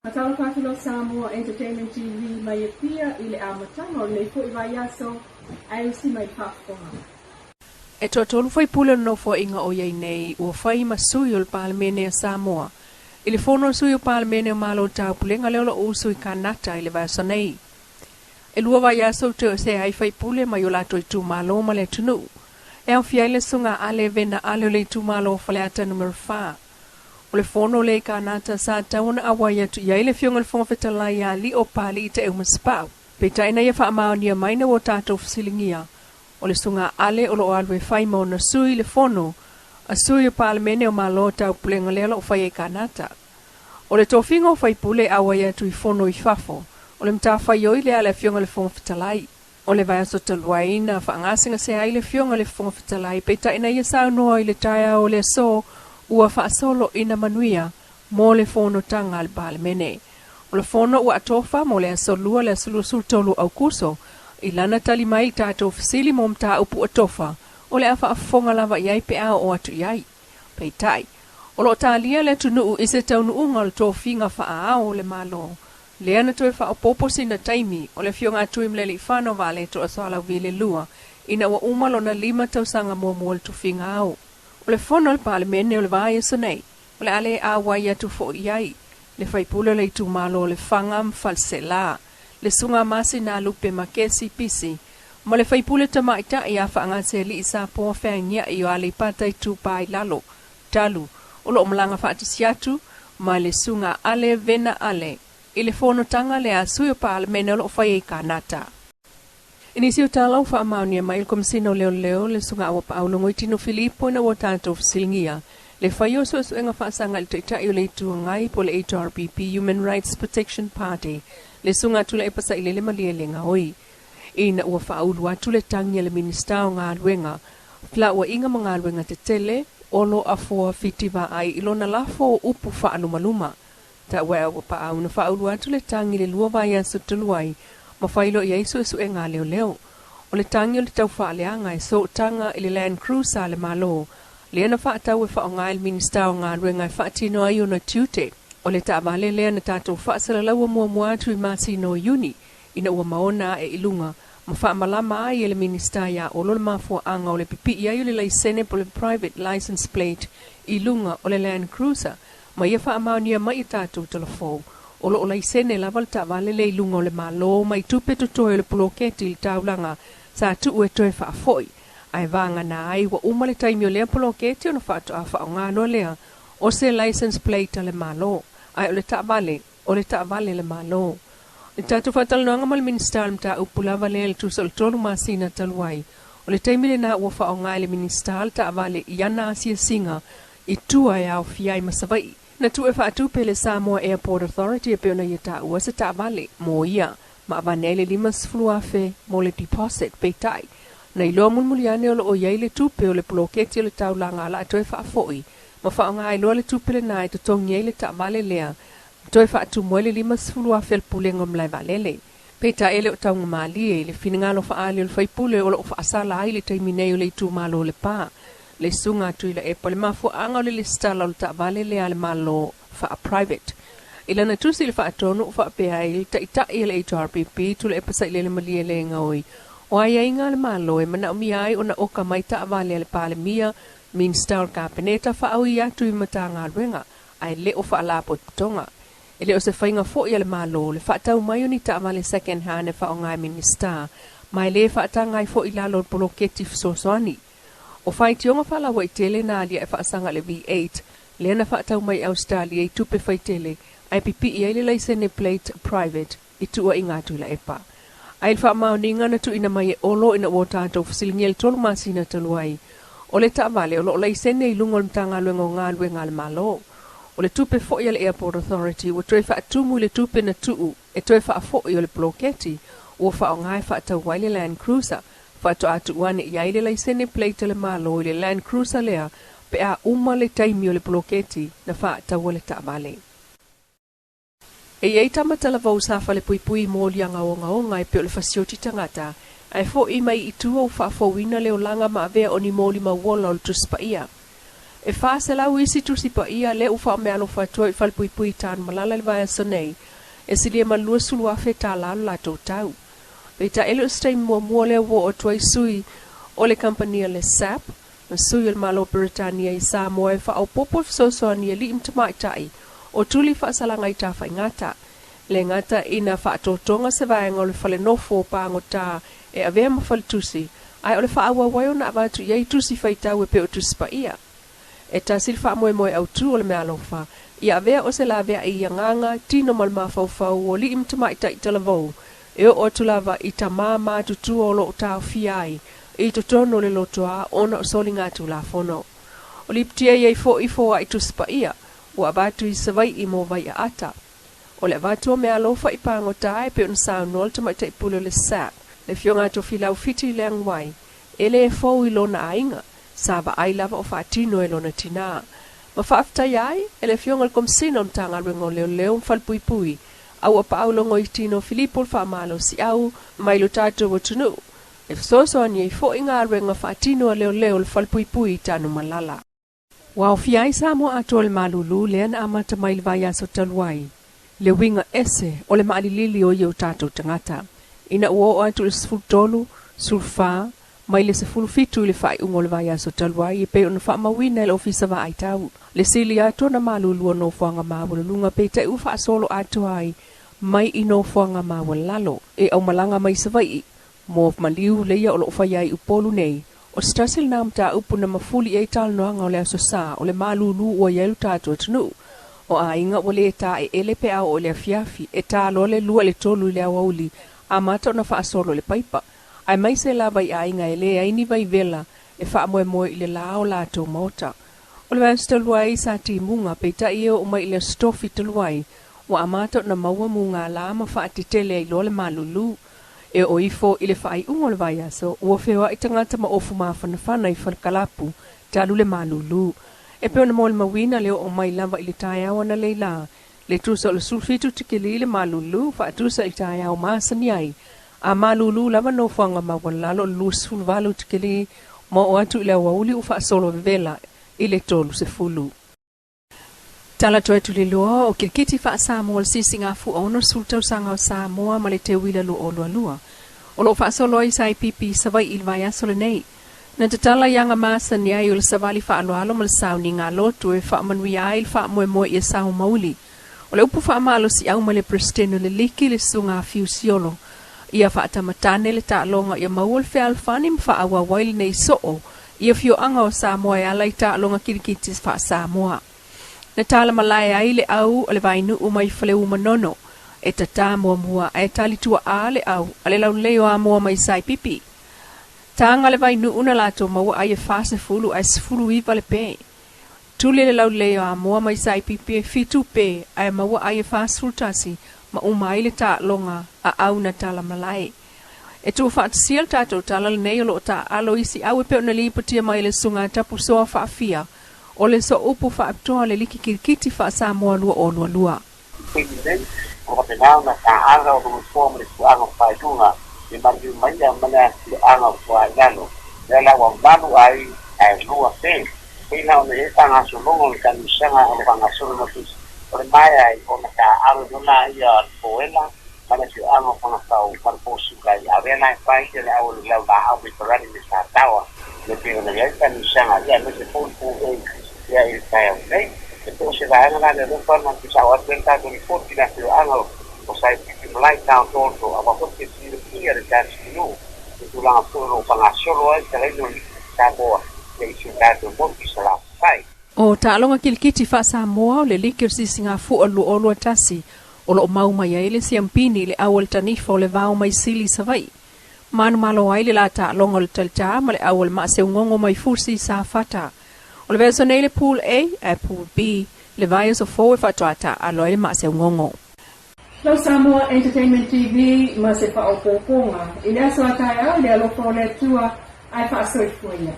Faatalofa atu loa Samoa Entertainment TV mai Apia i le amataga o lenei foi vaiaso ae usi mai le faafofoga. E toatolu faipule o le Nofoaiga o i ai nei ua fai ma sui o le Palemene a Samoa i le fono a sui o Palemene o Malo Taupulega lea o lo o usu i Kanata i le vaiaso nei. E lua vaiaso ua toe osea ai faipule mai o latou itumalo ma le atunuu e aofia ai le Susuga Ale Vena Ale o le itumalo o Faleata Numera 4. O le fono lea i Kanata sa tatau ona auai atu i ai le Afioga i le Fofoga Fetalai ia Lio Papalii Taeu Masepau. Peitai na ia faamaonia mai na ua tatou fesiligia, o le Susuga Ale o lo o alu e fai ma ona sui i le fono a sui o Palemene o Malo Taupulega lea o lo o faia i Kanata. O le tofiga o faipule e auai atu i fono i fafo, o le matafaioi lea a le Afioga i le Fofoga Fetalai. O le vaiaso talu ai na faagasegase ai le Afioga i le Fofoga Fetalai, peitai na ia saunoa i le taeao o le aso ua faasolo ina manuia mo le fonotaga a le Palemene. O le fono ua atofa mo le aso Lua le aso 23 Aukuso. I lana tali mai i tatou fesili mo mataupu atofa, o le a faafofoga lava i ai pe a oo atu i ai. Peitai, o lo o talia le atunuu i se taunuuga o le tofiga faa-ao o le Malo, lea na toe faaopoopo sina taimi o le Afioga a Tuimalealiifano Vaaletoa Sualauvi le Lua ina ua uma lona 5 tausaga muamua o le tofiga ao. O le fono a le Palemene o le vaiaso nei, o le a le auai atu foi i ai le faipule o le itumalo o Lefaga ma Faleaseela, le Susuga Masinalupe Makesi Pisi, ma le faipule tamaitai ia Faagasealii Sapoa Feagiai o Aleipata Itupa i Lalo, talu o lo o malaga faatasi atu ma le Susuga Ale Vena Ale i le fonotaga lea a sui o Palemene o lo o faia i Kanata. I nisi o tala ua faamaonia mai e le Komesina o Leoleo le Susuga Auapaau Logoitino Filipo ina ua tatou fesiligia le fai o suesuega faasaga i le Taitai o le Itu Agai po o le HRPP, Human Rights Protection Party, le Susuga Tuilaepa Sailele Malielegaoi, ina ua faaulu atu le tagi a le Minisita o Galuega, Felauaiga ma Galuega Tetele, Olo Afoa Fiti Vaai i lona lafo o upu faalumaluma. Taua e Auapaau na faaulu atu le tagi i le 2 vaiaso talu ai ma faailoa i ai suesuega a leoleo. O le tagi o le taufaaleaga e sootaga i le Land Cruiser a le Malo lea na faatau e faaaoga e le Minisita o Galuega e faatino ai ona tiute. O le taavale lea na tatou faasalalaua muamua atu i masina o Iuni ina ua maona ae i luga ma faamalama ai e le Minisita ia Olo le mafuaaga o le pipii ai o le laisene po o le private license plate i luga o le Land Cruiser ma ia faamaonia mai i tatou talafou o lo o laisene lava le taavale lea i luga o le Malo mai tupe totoe o le poloketi i le taulaga sa tuu e toe faafoi, ae vagana ai ua uma le taimi o lea poloketi ona faatoa faaaoga loa lea o se license plate a le Malo, ae o le taavale o le taavale le Malo. Le tatou faatalanoaga ma le Minisita o le mataupu lava lea i le tusa o le 3 masina talu ai, o le taimi lena ua faaaoga e le Minisita le taavale i ana asiasiga i tua e aofia ai ma Savaii. Na tuu e faatupe le Samoa Airport Authority e pei ona ia taua se taavale mo ia ma avane ai le 50,000 mo le deposit, peitai na iloa mulimuli ane o lo o i ai le tupe o le poloketi o le taulaga o le a toe faafoi ma faaaoga ai loa le tupe lena e totogi ai le taavale lea ma toe faatumu ai le 50,000 a le Pulega o Malae Vaalele. Peitai e le o taugamalie i le finagalo faaali o le faipule o lo o faasala ai le taimi nei o le itumalo o Lepa, le Susuga a Tuilaepa, le mafuaaga o le lesitala o le taavale lea a le Malo faa-private. I lana tusi i le faatonu ua faapea ai le Taitai a le HRPP, Tuilaepa Sailele Malielegaoi, o aiaiga a le Malo e manaomia ai ona oka mai taavale a le Palemia, Minisita o le Kapeneta faaui atu i Matagaluega, ae le o faalapotopotoga. E le o se faiga foi a le Malo le faatau mai o ni taavale second hand e faaaoga e Minisita, ma e le faataga ai foi i lalo o le poloketi fesoasoani. O faitioga faalauaitele na aliae faasaga i le V8 lea na faatau mai i Ausetalia i tupe faitele ae pipii ai le laisene plate private i tuuaiga a Tuilaepa. Ae i le faamaoniga na tuuina mai e Olo ina ua tatou fesiligia i le 3 masina talu ai, o le taavale o lo o laisene i luga o le Matagaluega o Galuega a le Malo. O le tupe foi a le Airport Authority ua toe faatumu i le tupe na tuu e toe faafoi o le poloketi ua faaaoga e faatau ai le Land Cruiser, faatoa tuu ane i ai le laisene plate a le Malo i le Land Cruiser lea pe a uma le taimi o le poloketi na faataua le taavale. E i ai tama talavou sa falepuipui i moliaga ogaoga e pei o le fasioti tagata, ae fo'i mai i tua ua faafouina le olaga ma avea o ni molimau ola o le Tusi Paia. E 400 isi Tusi Paia lea ua faameaalofa atu ai i falepuipui i Tanumalala i le vaiaso nei, e silia ma le $20,000 tala lo latou tau. Peitai e le o se taimi muamua lea ua oo atu ai sui o le kamupani a le SAP ma sui o le Malo o Peretania i Samoa e faaopoopo le fesoasoani i alii ma tamaitai o tuli faasalaga i tafaigata. E le gata ina faatotoga se vaega o le falenofo o pagota e avea ma faletusi, ae o le faaauau ai ona avatu i ai tusi faitau e pei o Tusi Paia. E tasi le faamoemoe autu o le meaalofa, ia avea o se laveai i agaga, tino ma le mafaufau o alii ma tamaitai talavou, e oo atu lava i tama matutua o lo o taofia ai i totonu o le lotoa ona o soligatulafono. O lipotia i ai foi foai Tusi Paia ua avatu i Savai'i mo Vaiaata. O le avatu o meaalofa i pagota e pei ona saunoa le tamaitai pule o le SAP, le Afioga Tofilau Fiti Leaguai, e le fou i lona aiga, sa vaai lava o faatino e lona tinā. Ma faafetaia ai e le Afioga i le Komesina o le Matagaluega o Leoleo ma Falepuipui, Auapaau Logoitino Filipo le faamalosiau mai lo tatou atunuu, e fesoasoani ai foi galuega faatino a leoleo le Falepuipui i Tanumalala. Ua aofia ai Samoa atoa i le malulu lea na amata mai i le vaiaso talu ai, le uiga ese o le maalilili o ia o tatou tagata. Ina ua oo atu i le 13, 14, mai le 17 i le faaiuga o le vaiaso talu ai e pei ona faamauina e le Ofisa Vaai Tau le sili atu ona malulu o nofoaga maualuluga peitai ua faasolo atoa ai mai i nofoaga maualalo e aumalaga mai Savaii mo maliu leia o lo o faia ai Upolu nei. O se tasi lena mataupu na mafuli i ai talanoaga o le Aso Sa o le malulu ua i ai lo tatou atunuu. O aiga ua le taeele pe a oo i le afiafi, e ta loa le 2 i le 3 i le aoauli, amata ona faasolo i le paipa. Aemaise lava i aiga e leai ni vaivela e faamoemoe i le la o latou maota. O le vaiaso talu ai sa timuga, peitai e oo mai i le Aso Tofi talu ai, ua amata ona maua mugala ma faatetele ai loa le malulu. E oo ifo i le faaiuga o le vaiaso, ua feoai tagata ma ofu mafanafana i falekalapu talu le malulu. E pei ona molimauina le oo mai lava i le taeao analeila la, le tusa o le 17 tikilī le malulu, faatusa i taeao masani ai, a malulu lava nofoaga maualalo o le 28 tikilī ma oo atu i le aoauli ua faasolo vevela i le 30. Tala toe tuliloa o Kirikiti faa-Samoa le Sisigafua 60 tausaga o Samoa ma le Teuila 2022. O lo o faasolo ai SIPP Savaii i le vaiaso lenei. Na tatala i aga masani ai o le savali faaaloalo ma le sauniga lotu e faamanuia ai le faamoemoe ia sao mauli. O le upu faamalosiau mai le Peresetene o le Liki le Susuga a Fiu Siolo, ia faatamatane le taaloga ia maua le fealofani ma faaauau ai lenei soo i afioaga o Samoa e ala i taaloga kilikiti faa-Samoa. Na tala malae ai le au a le Vainuu mai Faleu Manono e tatā muamua ae tali tua'a le au a le Laulelei o Amoa mai Saipipi. Taga le Vainuu na latou maua ai e 40 ae 19 le pe. Tuli le Laulelei o Amoa mai Saipipi e 7 pe ae maua ai e 41 ma uma ai le taaloga a au na tala malae. E tuufaatasia le tatou tala lenei o lo o taaalo isi au e pei ona lipotia mai e le Susuga Tapusoa Faafia o le Sooupu Faapitoa o le Liki Kirikiti faa-Samoa 2022. I taimi nei, ua faapena ona taaga o lo nofoa ma le fuaaga faailuga e maliu mai ia ma le afioaga o Fuailalo, lea la ua malu ai ae lua pe. Pei la ona i ai faagasologa o le taamisaga o lo faagasolo na tusi o le maea ai ona taaalo lona ia Poela ma le afioaga o Fagafau ma le Posiula i avea la e fai ia le au o le laulaau mai Farani me Sataoa le pei ona i ai taamisaga ia aemaise foi le Pool A ia i le taeao nei. E po o se vaega la le alofa na te sao atu ai le tatou lipoti i le afioaga o Saipipi ma Laitao Toto aua foi te silafia le tatou i tulaga foi o lo o faagasolo ai le talaina o le Liki Samoa i si o tatou motu i Salafai. O taaloga kilikiti faa-Samoa o le Liki o le Sisigafua 2021 o lo o mau mai ai le siampini i le au o le tanifa o le vao mai Sili i Savaii. Manumalo ai le la taaloga o le talitā ma le au o le maaseugogo mai Fusi i Safata. O le vaiaso nei le Pool A ae Pool B le vaiaso fou e faatoa taaalo ai le maaseugogo. Lau Samoa Entertainment TV ma se faaopoopoga i le aso a taeao i le alofa o le Atua ae faasoifua ia.